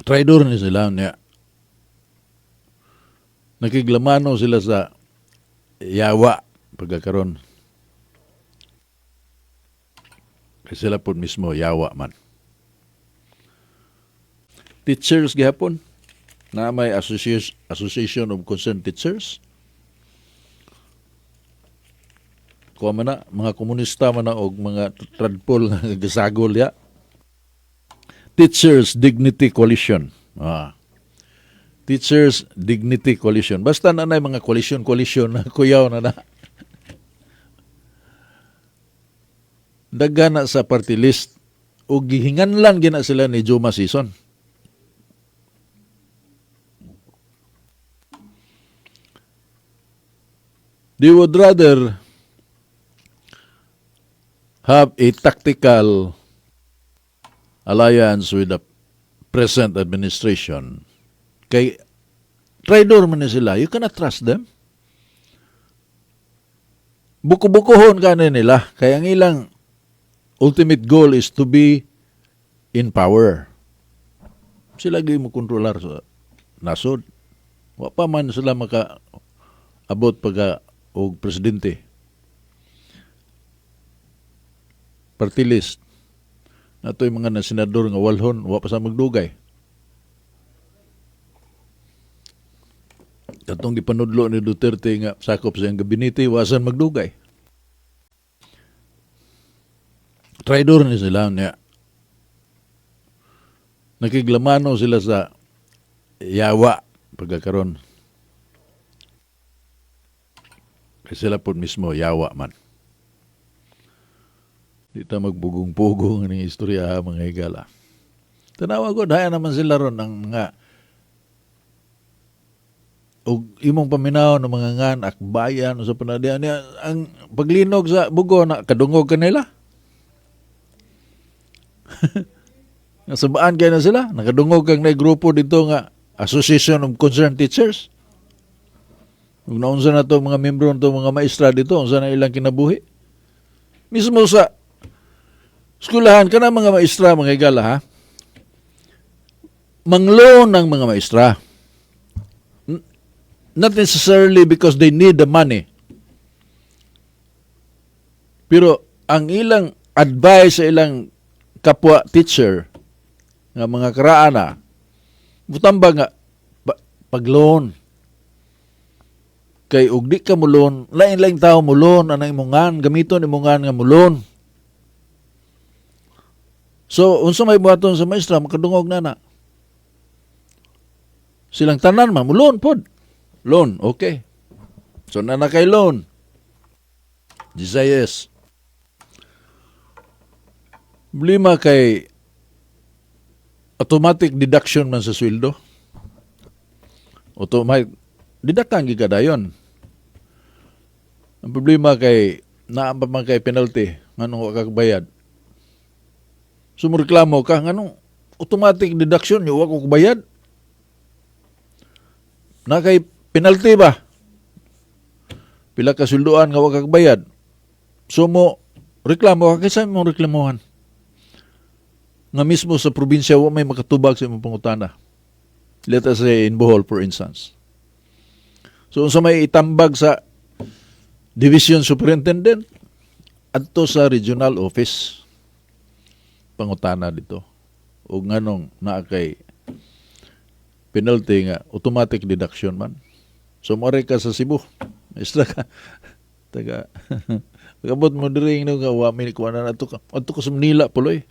Traidor ni sila niya. Nakiglamano sila sa yawa pagkakaron. Kay sila po mismo yawa man. Teachers gihapon na may association of concerned teachers. Kuha man na, mga komunista man na og mga tradpol nga gasagol ya. Teachers Dignity Coalition. Teachers Dignity Coalition. Basta na na mga coalition coalition na kuyaw na na. Daghan na sa party list og gihinganlan gina sila ni Joma Sison. They would rather have a tactical alliance with the present administration. Kay traidor man ni sila, you cannot trust them. Buko-bukohon ka na nila. Kaya ang ilang ultimate goal is to be in power. Sila gyud mo kontrolar sa nasod. Wa pa man sila maka abot pagka og presidente. Party list. Nato'y mga na senador nga walhon, wa pa sa magdugay. Katong gipanudlo ni Duterte nga sakop sa iyang gabinete, wasan magdugay. Traidor ni sila niya. Nakiglamano sila sa yawa pagkakaron. Kay sila po mismo yawa man. Di ta magbugong-pugong ng istorya, ha, mga higala. Tanawa ko, daya naman sila ron ang mga og imong paminaw ng mga ngan, akbayan, sa panadian niya, ang paglinog sa bugo na kadungog kanila. Nasabaan kayo na sila. Nakadungog kang na grupo dito nga Association of Concerned Teachers. Kung naunsa na to mga membro nito, mga maestra dito, unsa na ilang kinabuhi. Mismo sa eskwelahan ka na mga maestra, mga higala, ha? Mangloan ang mga maestra. Not necessarily because they need the money. Pero ang ilang advice sa ilang kapwa teacher nga mga karaana, butang ba nga pag-loan. Kay og di ka mo loan, lain-laing tao mo loan, anang imongan, gamiton imongan nga mo loan. So, unsa may buhaton sa maestra, makadungog na na. Silang tanan ma, mo loan pod. Loan, okay. So, na na kay loan. GCIS. Problema kay automatic deduction man sa sweldo. Automatic deduct ang gikadayon. Ang problema kay naa pa man kay penalty nganong wa ka bayad. So moreklamo ka nganong automatic deduction yo wa ko bayad. Na kay penalty ba? Pila ka sweldoan nga wa ka bayad. So mo reklamo ka, kaysa mo reklamuhan nga mismo sa probinsya wa may makatubag sa imong pangutana. Let us say in Bohol, for instance. So unsa may itambag sa division superintendent adto sa regional office pangutana dito. Ug nganong naa kay penalty nga automatic deduction man. So mo ka sa Cebu. Maestra ka. Taga pagabot mo diri no nga wa mi kuha na adto ka. Adto ka sa Manila puloy.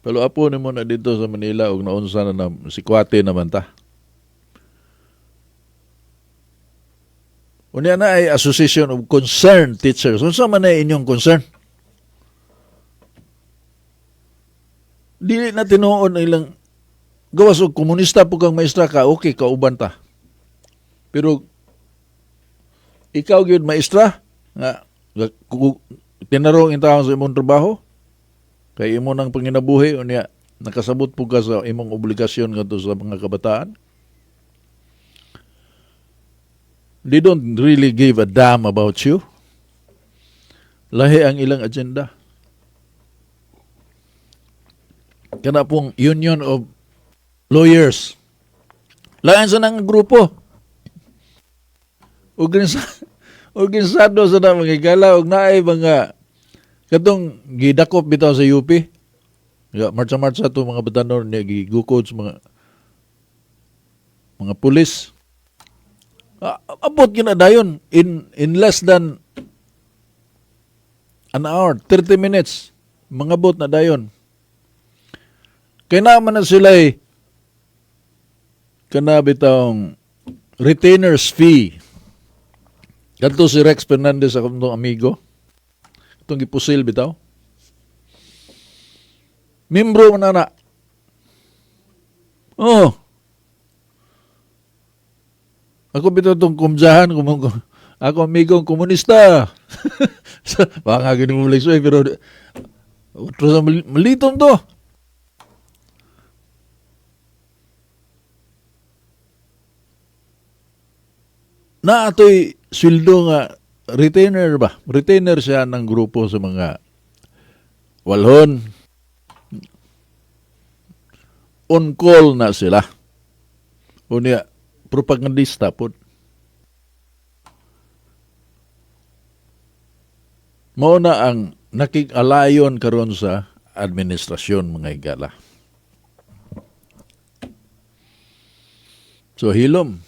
Pero apo nimo na dito sa Manila ug naunsa na, na sikwate naman ta. Unya na ay Association of Concerned Teachers. Unsa man ay inyong concern? Dili na tinuod ang ilang gawas og komunista po kang maestra ka, okay, kauban ta. Pero ikaw gyud maestra nga tinarong intawon sa imong trabaho kay imo nang panginabuhi, unya nakasabot po ka sa imong obligasyon ngadto sa mga kabataan. They don't really give a damn about you. Lahi ang ilang agenda. Kana pong Union of Lawyers. Lain sa nang grupo. Organisado sa na mga higala og naay mga katong gidakop bitaw sa UP. Ya, marcha-marcha to mga batanon niya, gigukod sa mga pulis. Ah, abot gyud na dayon in less than an hour, 30 minutes. Mangabot na dayon. Kay naman na sila eh, kana bitawng retainers fee. Kadto si Rex Fernandez, akong tong amigo. Itong gipusil bitaw. Membro man na. Oh. Ako bitaw tong kumjahan, ako amigo komunista. Baka nga gini mo eh, pero otro sa malitom to. Na atoy sweldo nga retainer ba? Retainer siya ng grupo sa mga walhon. On call na sila. Unya, propagandista po. Mao na ang nakig-alayon karon sa administrasyon, mga higala. So hilom.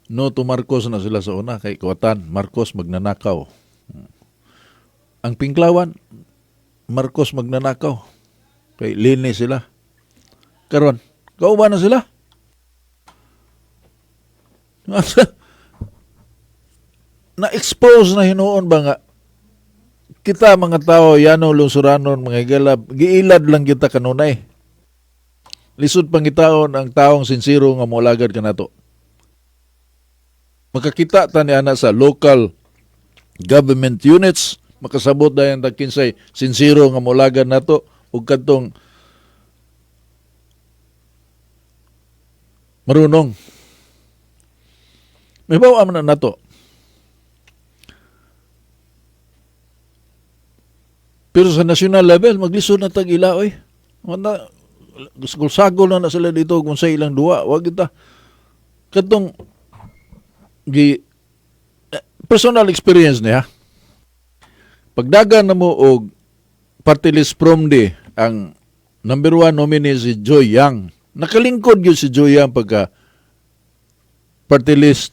No to Marcos na sila sa una kay kuwatan Marcos magnanakaw. Ang Pinklawan, Marcos magnanakaw. Kay linis sila. Karon, kauban na sila. Na-expose na hinuon ba nga kita mga tao yano lungsuranon, mga higala, giilad lang kita kanunay. Lisod pangitaon ang taong sinsero nga moalagad kanato. Makakita ta ni ana sa local government units, makasabot dayon ta kinsay sinsero nga moalagad nato ug kadtong marunong. May bawa man na nato. Pero sa national level, maglisod na tag ila, oy. Wala, sagol na na sila dito kung sa ilang duwa. Wag kita. Katong, gi, personal experience niya. Pagdagan na mo og party list from the, ang number one nominee si Joy Yang. Nakalingkod yun si Joy Yang pagka party list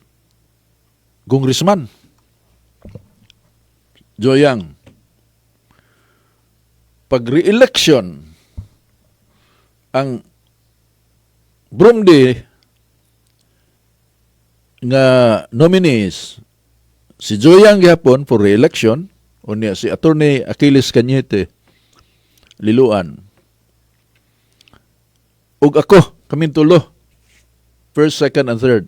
congressman. Joy Yang. Pag re-election, ang Brumdi nga nominees, si Joy Yang gihapon for re-election, unya si Attorney Achilles Cañete, Liloan. Ug ako, kaming tulo. First, second, and third.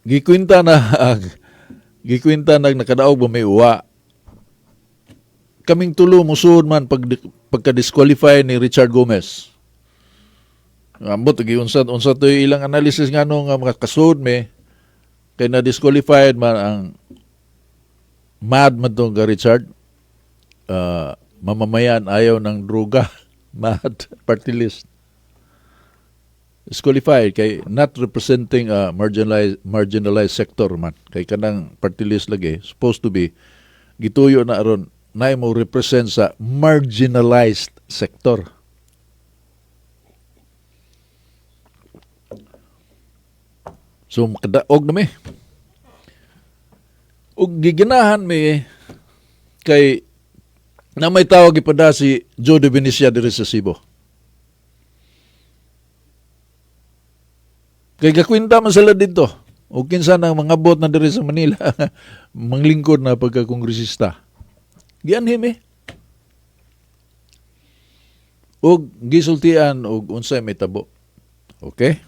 Gikwinta na nakadaog ba may uwa. Kaming tulo musuod man pag pagka-disqualify ni Richard Gomez. Ambot giunsa unsa to ilang analysis ngano nga makasud me kay na disqualified man ang mad man tong ka Richard, mamamayan ayaw ng droga, mad party list, disqualified kay not representing a marginalized sector man, kay kanang party list lagi supposed to be gituyo na aron na mo represent sa marginalized sector. So makadaog na mi. Ug giganahan mi kay na may tawag ipada si Joe de Venecia diri sa Cebu. Kay gakwinta man sila dito. O kinsa nang mga bot na diri sa Manila, manglingkod na pagkakongresista. Gianhim eh. Og gisultian og unsay may tabo. Okay?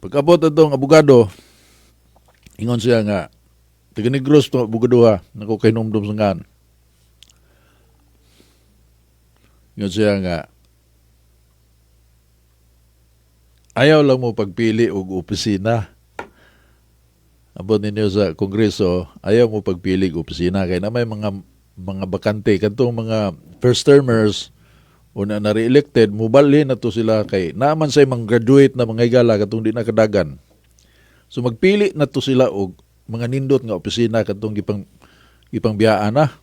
Pagkabot atong abogado, ingon siya nga, taga Negros to abogado ha, nako kay numdum sa ngan. Ingon siya nga, ayaw lang mo pagpili og opisina. Abot ninyo sa kongreso, ayaw mo pagpili og opisina kay na may mga bakante kadtong mga first termers una na re-elected, mubalhin na to sila kay naaman say mga graduate na mga higala katong di na kadagan. So magpili na to sila og mga nindot nga opisina katong gipang biyaan na.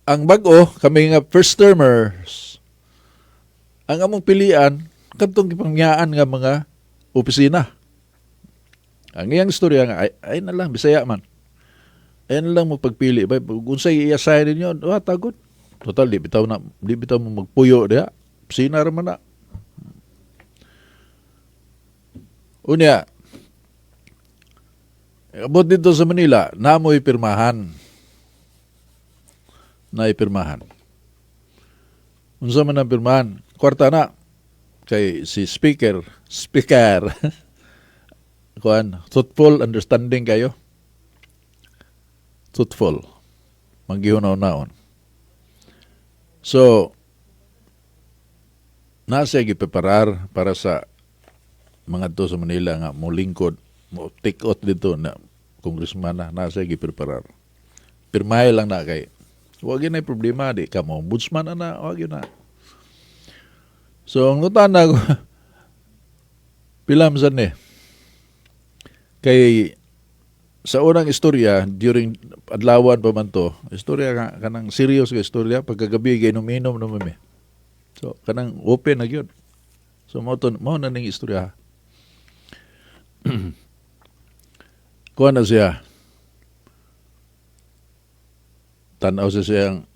Ang bag-o kami nga first termers, ang among pilian kadtong gipangyaan nga mga opisina. Ang iyang istorya nga ay na lang Bisaya man. Ay na lang mo pagpili bay kung unsay i-assign ninyo, wa tagod. Total di bitaw mo magpuyo diha. Opisina ra man na. Unya, abot dito sa Manila, namoy pirmahan. Naipirmahan. Unsa man ang pirmahan? Kwarta na. Kay si speaker, kuan, thoughtful understanding kayo. Thoughtful. Maghihunaw-naon. So, nasa gipreparar para sa mga to sa Manila nga molingkod, mo take oath dito na congressman na nasa gipreparar. Pirmahe lang na kay wa gyud na problema, di ka mo ombudsman ana, wa gyud na. So ang ngutana ko, pila man sad ni? Kay sa unang istorya during adlawan pa man to, istorya nga kanang serious nga istorya, pagkagabi gainom-inom naman mi. So kanang open na gyud. So mao na ning istorya. Kuha na siya. Tanaw siya siyang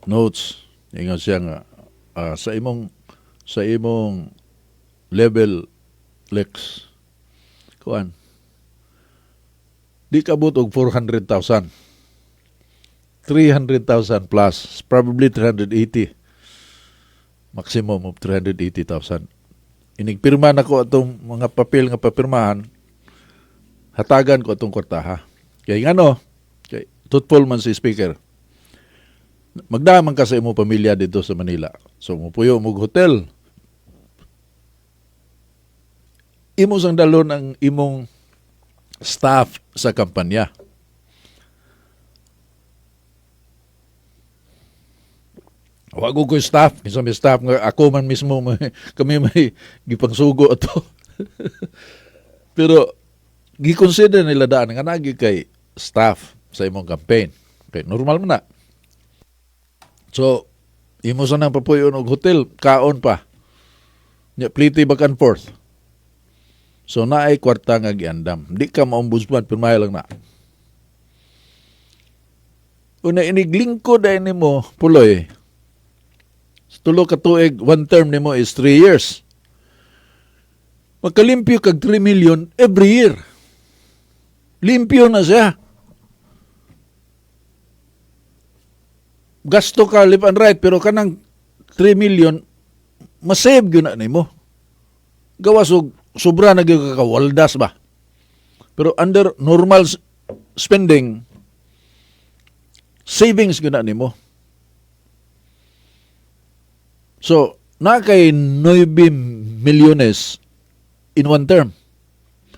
notes. Ingon siya nga, sa imong level, Lex, kuan, di kabot og 400,000. 300,000 plus, probably 380. Maximum of 380,000. Inigpirma na ko atong mga papel nga papirmahan, hatagan ko atong kwartaha. Kay ngano, kay truthful man si speaker. Magdaman ka sa imong pamilya dito sa Manila. So mupuyo mo og hotel. Imo sang dalon ang imong staff sa kampanya. Wa ko staff, kinsa may staff nga ako man mismo may, kami may gipangsugo ato. Pero gi-consider nila daan nga nagi kay staff sa imong campaign. Okay, normal man na. So, imo sa nang papuyon og hotel, kaon pa. Nya pliti back and forth. So, naay kwarta nga giandam. Di ka maombudsman, pirmahe lang na. Una, iniglingkod ay nimo, puloy. Sa tulo ka tuig, one term nimo is 3 years. Magkalimpyo kag 3 million every year. Limpyo na siya. Gasto ka left and right, pero kanang 3 million, masave yun na nimo. Gawas og sobra na gyud ka kawaldas ba. Pero under normal spending, savings gyud na nimo. So, na kay 9 milyones in one term.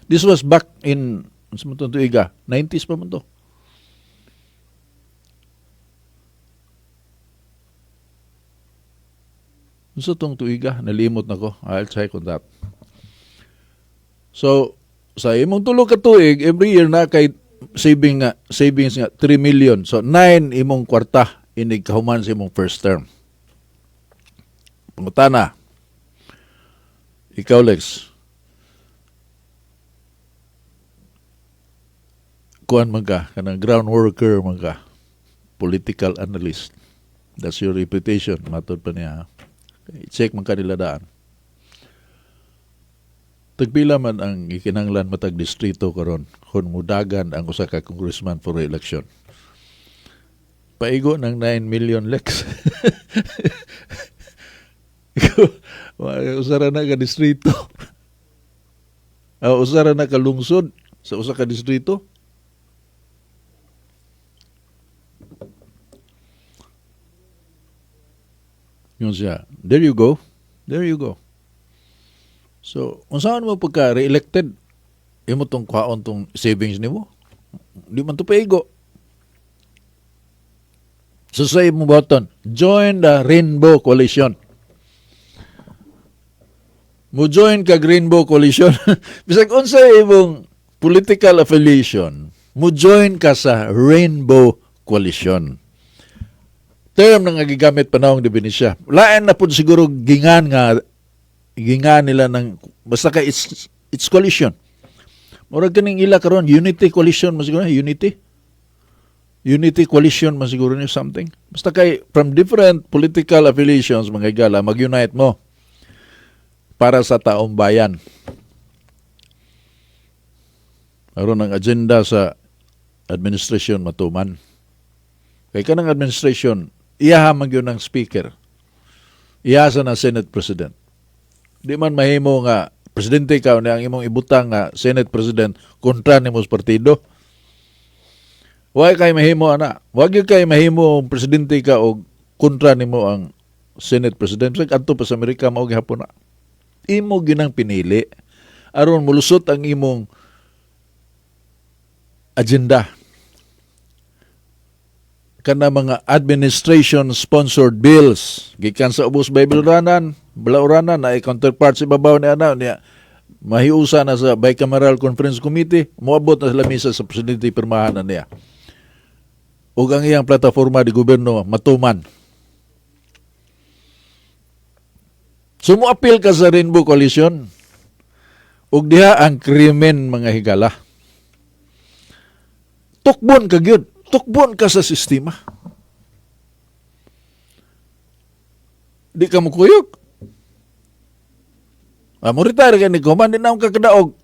This was back in, unsa man tong tuiga? 90s pa man to. Unsa tong tuiga? Nalimot na ko. I'll check on that. So, sa imong tulo ka tuig, every year na kay savings nga 3 million. So, 9 imong kwarta inig kahuman sa imong first term. Pangutana, ikaw, Lex, kuan man ka, kanang ground worker man ka, political analyst. That's your reputation, matod pa niya. I-check man ka nila daan. Tagpila man ang ikinahanglan matag distrito karon kung mudagan ang usa ka congressman for re-election. Paigo ng 9 million, Lex. Ikaw, usa ra na ka distrito. Usa ra na ka lungsod sa usa ka distrito. Yun siya. There you go. There you go. So, unsaon mo pagka re-elected, Imo tong kwaon tong savings nimo. Di man to paigo. So sa imong button, join the Rainbow Coalition. Mo join kag Rainbow Coalition. Bisag unsa imong political affiliation, mo join ka sa Rainbow Coalition. Term na nga gigamit panahon de Venecia. Lain na pud siguro gingan nga gingan nila ng basta kay it's coalition. Murag kaning ila karon, Unity Coalition man siguro, Unity. Unity Coalition man siguro niyo something. Basta kay from different political affiliations, mga higala, mag-unite mo para sa taong bayan. Aron ang agenda sa administration matuman. Kay kanang administration, iyaha man gyud ang speaker. Iyaha sa na Senate President. Di man mahimo nga presidente ka na ang imong ibutang nga Senate President kontra nimo sa partido. Wa kay mahimo ana. Wa gyud kay mahimo presidente ka og kontra nimo ang Senate President. Sa adto pa sa Amerika, mao gihapon na. Imo ginang pinili aron mulusot ang imong agenda, kana mga administration sponsored bills gikan sa ubos Bible ranan balauranan na counterpart sa ibabaw ni ana niya, mahiusa na sa Bicameral Conference Committee, moabot na sa lamisa sa presidente, pirmahan na niya ug ang iyang plataforma di gobyerno matuman. So mo-appeal ka sa Rainbow Coalition ug diha ang krimen, mga higala. Tukbon ka gyud, tukbon ka sa sistema. Di ka mukuyog. Ah, mo retire ka ni Kuman, di na akong kakadaog.